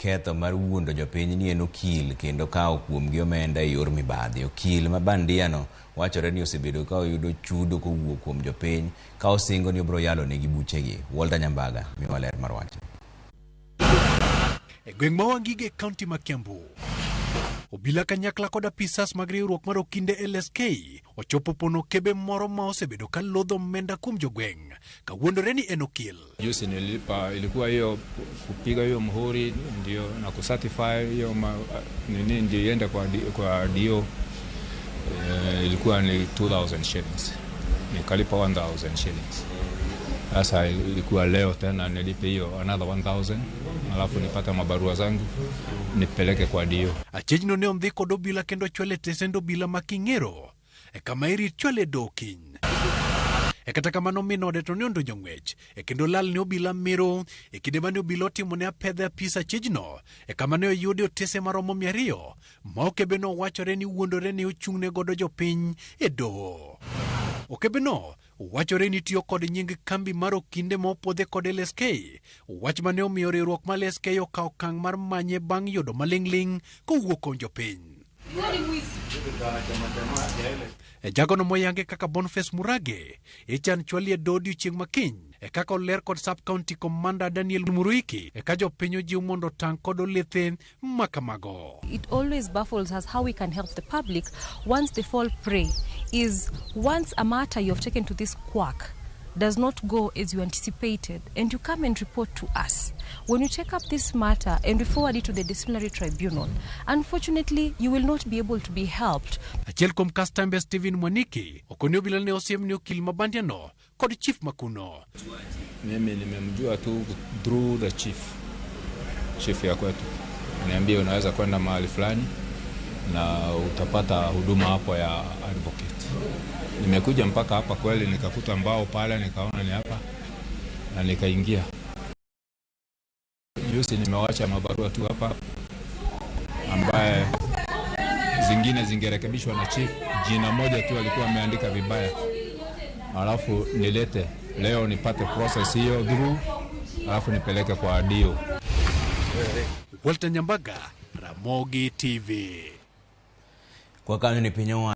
ketho mar wuondo jopiny ni en okil kendo kawo kuomgi omenda e yor mibadhi. Okil ma bandiano wachore ni osebedo ka oyudo chudo kowuok kuom jopiny ka osingo ni obiro yalo negi buchegi. Walter Nyambaga miwa ler mar wachni. E gweng' ma Wangige e kaunti ma Kiambu, obila kanyakla kod apisas mag riwruok mar okinde LSK ochopo pono kebe moro ma osebedo ka lodho omenda kuom jogweng' kawuondore ni en okil. Juzi nilipa, ilikuwa hiyo kupiga hiyo muhuri ndio na kucertify hiyo nini ndio iende kwa DO. Ilikuwa ni 2000 shillings, nikalipa 1000 shillings. Sasa ilikuwa leo tena nilipe hiyo another 1000 alafu nipate mabarua zangu nipeleke kwa DO. Achijno ne ondhi kod obila kendo ochwale e tesend obila ma King'ero e kama irit chwale doho kiny. E kata kamano min ode to ne ondonjo ng'wech e kendo lal ne obila mero e kinde mane obila otimo ne apedha apis achijno e kama ne oyude otese maromo 200 ma okebeno wachore ni wuondore ni ochung'ne godo jopiny e doho. Okebeno wachore ni tiyo kod nying kambi mar okinde ma opuodhe kod LSK, wach mane omiyo riwruok mar LSK okawo okang' mar manye bang' yudo maling'ling' kowuok kuom jopiny. E jagono moyange kaka Boniface Murage ichan chwali e doho odiochieng' ma kiny e kaka oler kod Sub County Commander Daniel Muruiki e ka jopiny ojiw mondo otang' kod olethe makamago. It always baffles us how we can help the public once they fall prey. Is once a matter you have taken to this quack does not go as you anticipated, and you come and report to us. When you take up this matter and we forward it to the disciplinary tribunal, unfortunately, you will not be able to be helped. Achiel kuom kastembe Stephen Mwaniki okoni obila ne osiem ni okil ma bandiano kod chief makuno. Mimi nimemjua tu through the chief, chief ya kwetu niambie unaweza kwenda mahali fulani na utapata huduma hapo ya advocate. Nimekuja mpaka hapa kweli, nikakuta mbao pale, nikaona ni hapa na nikaingia. Juzi nimewacha mabarua tu hapa ambaye zingine zingerekebishwa na chief. Jina moja tu alikuwa ameandika vibaya, alafu nilete leo nipate process hiyo through, alafu nipeleke kwa DO. Walter Nyambaga, Ramogi TV. Kwa kanyo ni piny owacho.